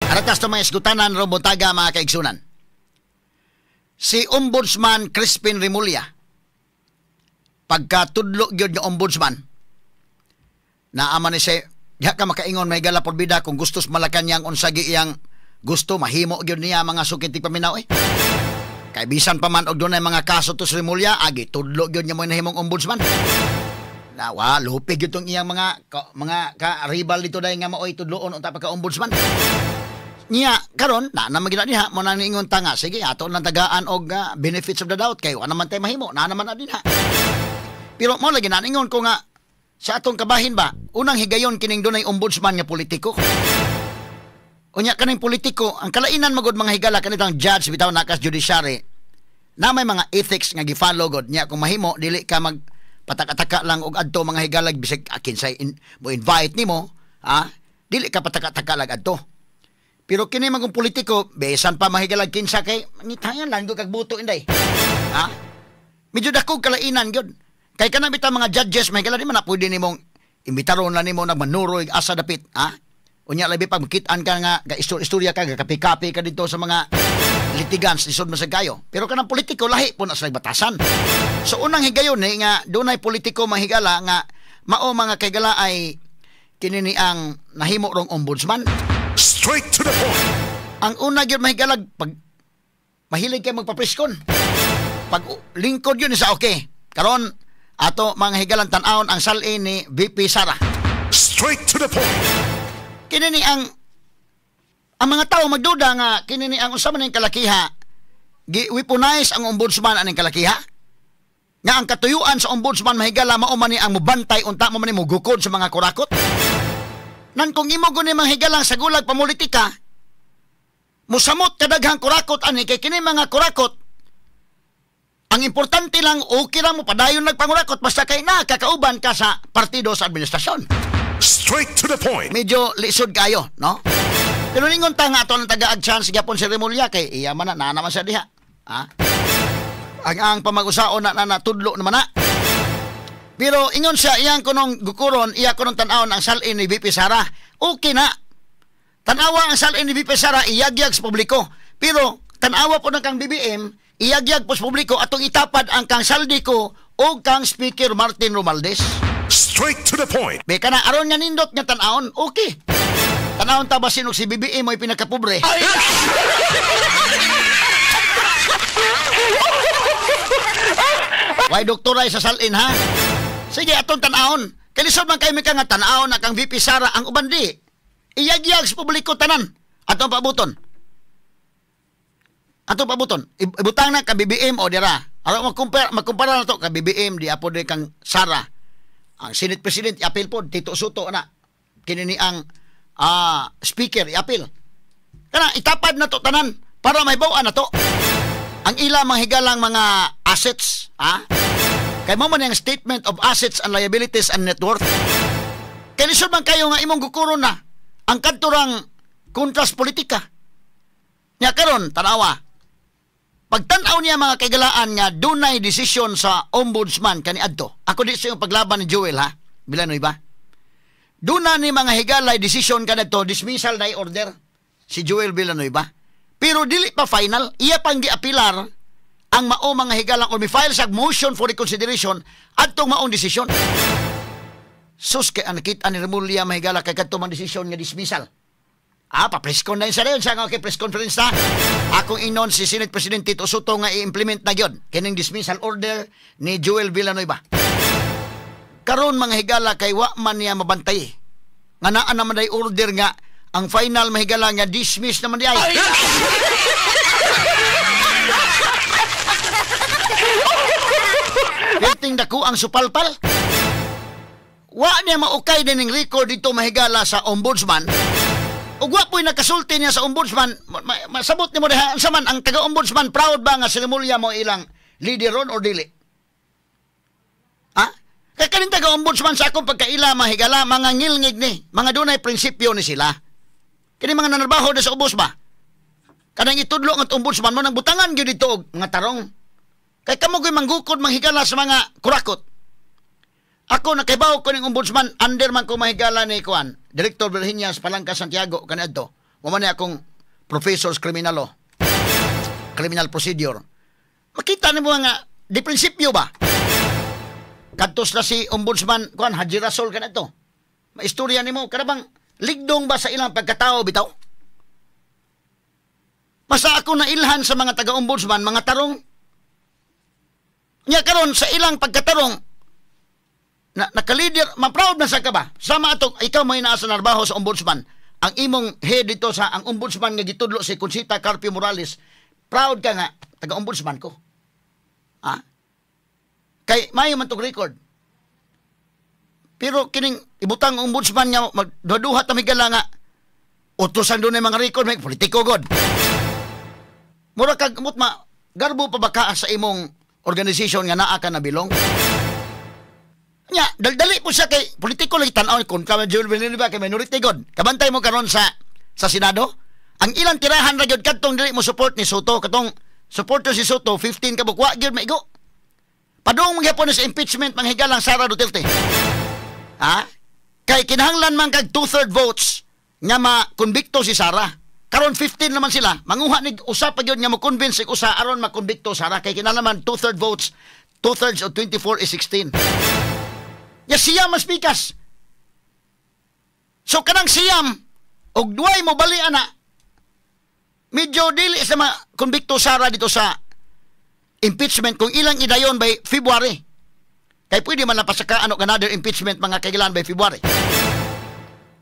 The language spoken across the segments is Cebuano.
Aratas to mga isgutanan ro buntaga, mga kaigsunan. Si Ombudsman Crispin Remulla, pagkatudlo gyud nga ombudsman, naa man ni siya, diha ka makaingon, may gala porbida kung gustos Malacañang, unsa gi iyang gusto mahimo gyud niya, mga sukit paminaw eh. Kay bisan pa man og dunay mga kaso to si Remulla, agi tudlo gyud niya mo nahimong ombudsman. Na wa lupi gyud tong iyang mga ka-rival dito dahil nga maoy tudloon unta pagka ombudsman. Niya karon na naman gina diha mo nang niingon ta nga sige, ato lang tagaan og benefits of the doubt kay wa naman tay mahimo na naman na dinha. Pero mo lagi na ningon ko nga sa atong kabahin ba, unang higayon kining dunay ombudsman nga politiko. Unya kaning politiko, ang kalainan magod, mga higala, kanitang judge bitaw nakas judiciary na may mga ethics nga gi-follow god niya. Kung mahimo dili ka mag pataka-taka lang og adto, mga higalag, bisag kinsay mo invite nimo, ha, dili ka pataka-taka lang adto. Pero kini magong politiko, besan pa mahigalag kinsa, kay ngitayan lang do kag buto inday, ha, medyo dako kalainan gyud kay kana bitaw mga judges, mahigala, di man na pwede nimong imbitaron lang nimo nagmanuroy asa dapit, ha. Unya labi pag makit-an ka nga ga istorya ka, kapi-kapi ka dito sa mga litigants, lisod man sa kayo. Pero kanang politiko, lahi po na sa batasan. So unang higayon ni nga dunay politiko, mahigala, nga mao, mga kaigala, ay kini ni ang nahimo rong ombudsman. Straight to the point. Ang una gyud, mahigalag, pag mahilig kay magpapreskon. Pag lingkod yun sa okay. Karon ato, mga higalan, tan-awon ang salin ni VP Sara. Straight to the point. Kini ni ang mga tao magduda nga kini ni ang unsa man ning kalakiha, gi-weaponize ang ombudsman aning kalakiha nga ang katuyuan sa ombudsman, mahigala, mao man ni ang mubantay unta mo man ni mugukod sa mga kurakot. Nan kung imo guni, mga higalang, sa gulag pamulitika, musamot kadaghang kurakot ani, kay kini mga kurakot, ang importante lang okay ra mo padayon nagpangurakot basta kay nakakauban ka sa partido sa administrasyon. Straight to the point. Medyo lisod kayo, no? Pero ningon ta nga ato ang tagaag chance gyapon si Remulla kay iya man na, naa naman siya diha. Ha? Ang pamag-usaon na, na natudlo naman na. Pero ingon siya, iyang kunong gukuron, iya kunong tan-awon ang salin ni VP Sara. Okay na. Tanawa ang salin ni VP Sara, iyagyag sa publiko. Pero tanawa po ng kang BBM, iyagyag po sa publiko atong itapad ang kang Zaldy Co o kang Speaker Martin Romualdez. Straight to the point. Be kana aron nga nindot nga tan-awon, okay. Tan-awon ta basin og si BBM mo'y pinakapobre. Why doktora sa salin ha? Sige, atong tan-awon. Kay lisod man kay mi ka nga tan-awon na kang VP Sara, ang uban di. Iyagyag sa publiko tanan. Atong pabuton. Atong pabuton. Ibutang na ka BBM o dira. Aron magkumpara, magkumpara na to ka BBM di apo di kang Sara. Ang Senate President iapil po Tito Sotto na. Kini ni ang speaker iapil. Kana itapad na to tanan para may baw na to ang ila mga higalang mga assets, ha? Kay mo man ang statement of assets and liabilities and net worth. Kay lisod man kayo nga imong gukuron na ang kadturang kontras politika. Nya karon tanawa. Pagtan-aw niya, mga kaigalaan, nga dunay desisyon sa ombudsman kaniadto. Ako di sa yung paglaban ni Joel ha. Villanueva. Duna ni, mga higalay, desisyon kanadto, dismissal na order si Joel Villanueva. Pero dili pa final, iya pang giapilar ang mao, mga higalang, or mi-file sa motion for reconsideration adtong maong desisyon. Sus, kay ang nakita ni Remulla, mahigala, kay kadto mang desisyon nga dismissal. Ah, pa-press con na yun sa rin. Siya nga, okay, press conference na. Akong inon si Senate President Tito Sotto nga i-implement na gyud kining dismissal order ni Joel Villanueva. Karon, mga higala, kay wa man niya mabantay. Nga naa naman day order nga ang final, mahigala, nga dismiss naman di ay. Perting dako ang supalpal. Wa niya maukay din ng record dito, mahigala, sa ombudsman. Ug wa po'y nakasulti niya sa ombudsman, masabot nimo diha unsa man ang taga-ombudsman, proud ba nga si Remulla mo ilang leader ron or dili? Ha? Kay kaning taga-ombudsman, sa akong pagkaila, mahigala, mga ngilngig ni, mga dunay prinsipyo ni sila. Kini mga nanarbaho na sa ubos ba? Kanang itudlo nga ombudsman mo nang butangan gyud dito og mga tarong. Kay kamo gyud manggukod, manghigala, sa mga kurakot. Ako nakaibaw ko ning ombudsman, under man ko, mahigala, ni kuan, Director Virginia Palangka Santiago kaniadto. Wa man ni akong professors criminal law, criminal procedure. Makita nimo nga di prinsipyo ba? Kadtos na si Ombudsman kuan Haji Rasol kanadto. Maistorya nimo kada bang ligdong ba sa ilang pagkatao bitaw? Basta ako nailhan sa mga taga-ombudsman, mga tarong. Nya karon sa ilang pagkatarong na nakalider, ma-proud na sa ka ba? Sama ato, ikaw may naa sa narbaho sa ombudsman. Ang imong head dito sa ang ombudsman nga gitudlo si Conchita Carpio Morales, proud ka nga taga-ombudsman ko. Ha? Kay mayo man tong record. Pero kining ibutang ombudsman nga magduha ta migala nga utosan doon mga record may politiko god. Mura kag mut ma garbo pa ba ka sa imong organization nga naa ka na bilong? Nya, daldali po siya kay politiko lagi tan-aw kon ka Joel Villanueva kay minority god. Kabantay mo karon sa Senado. Ang ilang tirahan ra gyud kadtong dili mo support ni Soto, katong supporter si Soto 15 ka buok wa gyud maigo. Padung magyapon sa impeachment manghigalang Sara Duterte. Ha? Kay kinahanglan man kag 2/3 votes nga makonbikto si Sara. Karon 15 naman sila. Manguha ni usa pa gyud nga mo-convince sig usa aron makonbikto Sara kay kinahanglan man 2/3 votes, 2/3 of 24 is 16. Ya siyam mas pikas. So kanang siyam og duay mo bali ana medyo dili sa makonbikto Sara dito sa impeachment kung ilang idayon by February. Kay pwede man napasaka ano another impeachment mga kailan by February.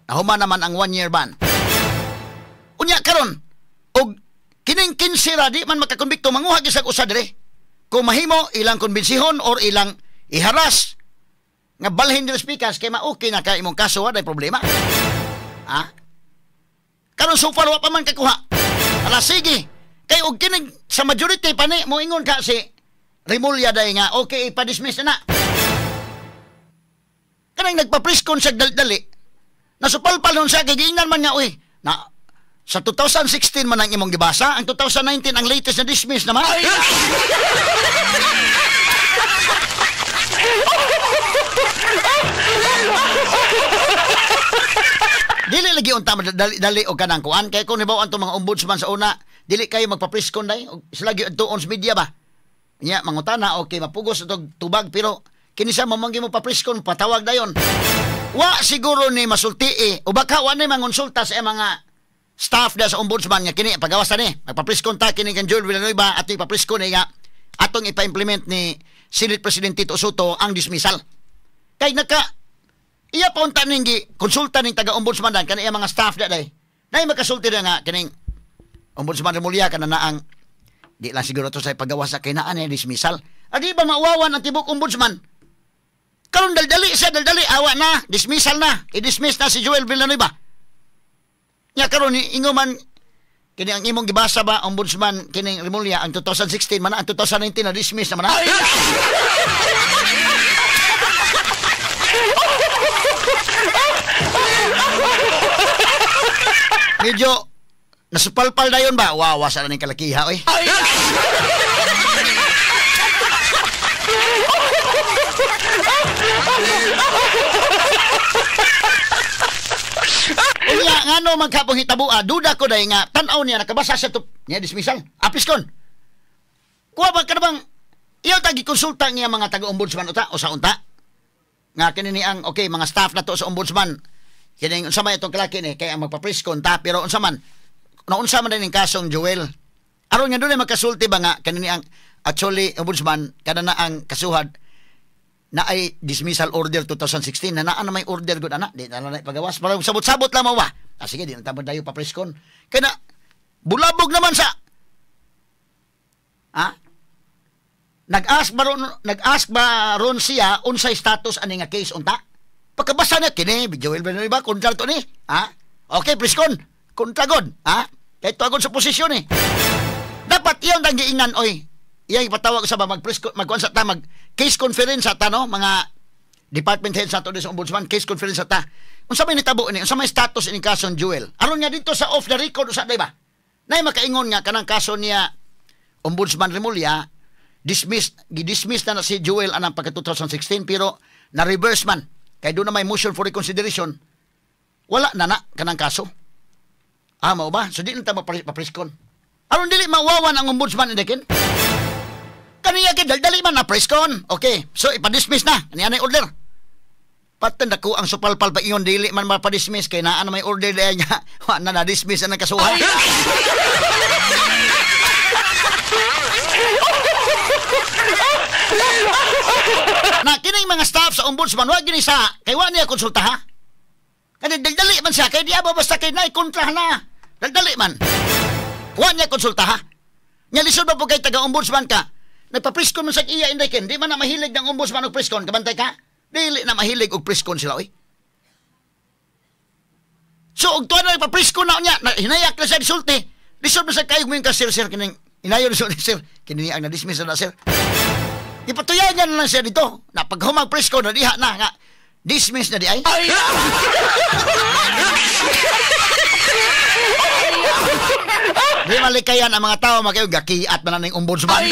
Nahuman naman ang 1 year ban. Unya karon og kining 15 ra di man makakonbikto, manguha gyud usa dire. Kung mahimo ilang konbensihon or ilang iharas nga balhin diri speakers kay ma-okay na ka imong kaso, wa problema. Ha? Karon so far wa pa man kakuha. Ala sige. Kay og kining sa majority pa ni moingon ka si Remulla day nga okay ipa-dismiss na na. Kanang nagpa-presscon siya dali. Nasupalpal nun siya kay giingnan man nga uy na sa 2016 man ang imong gibasa, ang 2019 ang latest na dismiss naman. Dili lagi unta dali, dali og kanang kuan kay kung nibaw ang mga ombudsman sa una, dili kayo magpa-presscon day sila gyud adtuon sa media ba. Nya mangutana okay mapugos atog tubag pero kini siya mamanggi mo pa-presscon patawag dayon. Wa siguro ni masulti eh, o baka wa ni mangonsulta sa mga staff da sa ombudsman nga kini pagawas ni magpa-presscon ta kini kan Joel Villanueva ato ipa-presscon ni nga atong ipa-implement ni Senate President Tito Sotto ang dismissal. Kay naka iya pa unta ning konsulta ning taga-ombudsman dan kani iya mga staff da day. Nay makasulti na nga kining Ombudsman Remulla kana naang di lang siguro to sa pagawas sa kinaan ni dismissal. Adi ba mauwawan ang tibok ombudsman? Karon daldali siya daldali awa na dismissal na, i-dismiss na si Joel Villanueva. Nya karon ingo man kini ang imong gibasa ba Ombudsman kining Remulla ang 2016 man ang 2019 na dismiss naman na. Medyo nasupalpal na yun ba? Wow, wasa na ning kalakiha, oy. Unya, ngano man kapong hitabua, duda ko dahil nga, tanaw niya, nakabasa siya to, niya dismissal, apis kon. Kuha ba ka na bang, iyaw tagi konsulta niya mga taga-ombudsman uta, o sa unta? Nga kini ni ang, okay, mga staff na to sa ombudsman, kining unsa man itong kalaki ni, kaya ang magpa-presscon ta, pero unsa man, naunsa man din ang kasong Joel. Aron nga doon ay magkasulti ba nga, kanini ang, actually, ombudsman, kada na ang kasuhad, na ay dismissal order 2016 na naa na may order gud ana di na lang pagawas parang sabot-sabot lang ba ah, sige di na tamad dayo pa presscon kay na bulabog naman sa ha nag-ask ba ron siya unsay status ani nga case unta pagkabasa niya kini Joel Villanueva kontra to ni ha okay presscon kontra god ha kay tuagon sa posisyon eh dapat iyon tang giingnan oy iyang ipatawag sa ba mag-press magkuan sa ta mag case conference sa ta no mga department head sa ato sa ombudsman case conference sa ta unsa may nitabo ni unsa may status ini kaso Joel aron nga dito sa off the record usa day ba nay makaingon nga kanang kaso niya Ombudsman Remulla dismiss gi-dismiss na si Joel anang pagka 2016 pero na reverse man kay doon na may motion for reconsideration wala na na kanang kaso. Ah, mao ba? So di lang ta mapriskon. Aron dili mawawan ang ombudsman, Inday Ken? Kaniya kay dali man na preskon. Okay, so ipa-dismiss na. Kaniya na order. Patan ko ang supalpal pa ingon dili man mapa-dismiss kay naa na may order diay niya. Wa na na-dismiss ang kasuhan. Na kining mga staff sa ombudsman wa gini sa kay wa niya konsulta ha. Kani daldali man siya kay di ba basta kay naay kontra na. Daldali man. Wa niya konsulta ha. Nya lisod ba po kay taga ombudsman ka? Nagpa-preskon man sa iya, Inday Ken. Di man na mahilig ng ombudsman og preskon. Kabantay ka? Dili na mahilig og preskon sila oy. So og tuwa na nagpa-preskon na niya, na, hinayak na siya sulti. Lisod man sa kayo mo yung ka sir sir kining inayon sulti sir. Kini ang na-dismiss na sir. Ipatuyan niya na lang siya dito. Na pag humag preskon na diha na nga dismiss na di ay. Di malikayan ang mga tao makayo gakiat man na ning ombudsman.